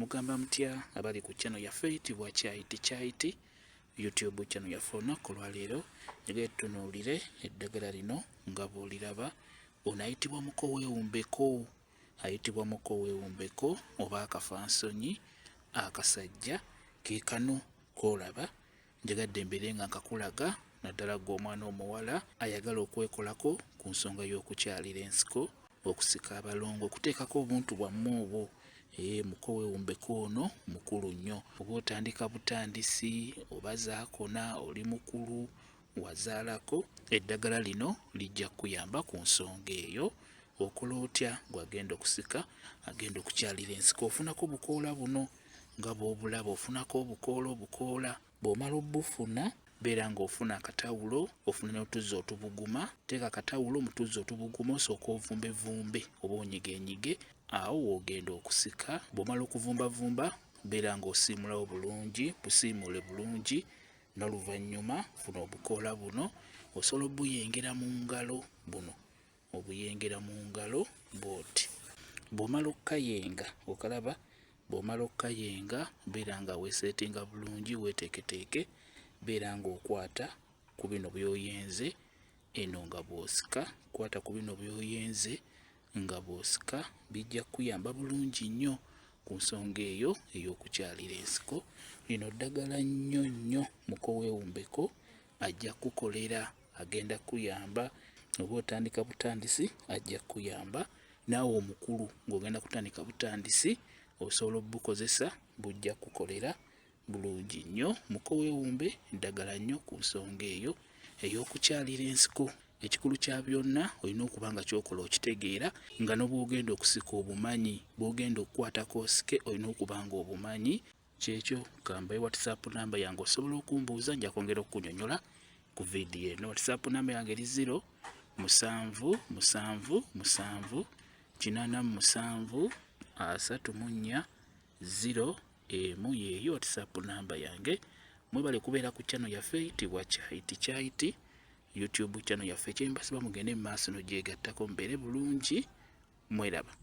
Mugamba mutya abali ku channel yaffe eyitibwa Kyayiti Kyayiti YouTube channel yaffe. Olunaku olwaleero njagala tutunuulire eddagala lino nga bw'oliraba. Ono ayitibwa muko weewumbeko, ayitibwa muko weewumbeko oba akafansonyi akasajja ke kano k'olaba. Njagadde mbeere nga nkakulaga naddala ggwe omwana omuwala ayagala okwekolako ku nsonga y'okukyalira ensiko, okusika abalongo, okuteekako obuntu bwammwe obwo. Ee, muko weewumbeko ono mukulu nnyo. Oba otandika butandisi oba zaakona, oli mukulu wazaalako, eddagala lino lijja kukuyamba ku nsonga eyo. Okola otya gw'agenda okusika, agenda okukyalira ensiko? Ofunako bukoola buno nga bw'obulaba, ofunako obukoola obukoola. Bw'omala obufuna, beera ng'ofuna akatawulo, ofuna n'otuzzi otubuguma. Teeka akatawulo mu tuzzi otubuguma, osooke ovumbevumbe oba onyigeenyige awo w'ogenda okusika. Bw'omala okuvumbavumba, beera ng'osiimulawo bulungi, busiimuule bulungi. N'oluvannyuma funa obukoola buno, osobola obuyengera mu ngalo buno obuyengera mu ngalo bw'oti. Bw'omala okukayenga, okalaba, bw'omala okukayenga beera nga weeseetinga bulungi, weeteeketeeke, beera ng'okwata ku bino by'oyenze eno nga bw'osika, kwata ku bino by'oyenze nga bw'osika, bijja kukuyamba bulungi nnyo ku nsonga eyo ey'okukyalira ensiko. Lino ddagala nnyo nnyo muko weewumbeko ajja kukukolera, agenda kukuyamba oba otandika butandisi ajja kukuyamba. Naawe omukulu ng'ogenda kutandika butandisi osobola obukozesa, bujja kukukolera bulungi nnyo. Muko weewumbe ddagala nnyo ku nsonga eyo ey'okukyalira ensiko. Ekikulu kya byonna olina okuba nga ky'okola okitegeera, nga ne bw'ogenda okusika obumanyi, bw'ogenda okukwatako osike olina okuba nga obumanyi. Kyekyo kambaye WhatsApp namba yange, osobola okumbuuza, nja kwongera okukunyonyola ku vidiyo eno. WhatsApp namba yange eri 0 7 7 7 87 34 0 1, yeeyo WhatsApp namba yange. Mwebale kubeera ku channel yaffe eyitibwa Kyayiti Kyayiti YouTube channel yaffe. Kyembasaba mugende mu maaso nogyegattako, mubeere bulungi, mweraba.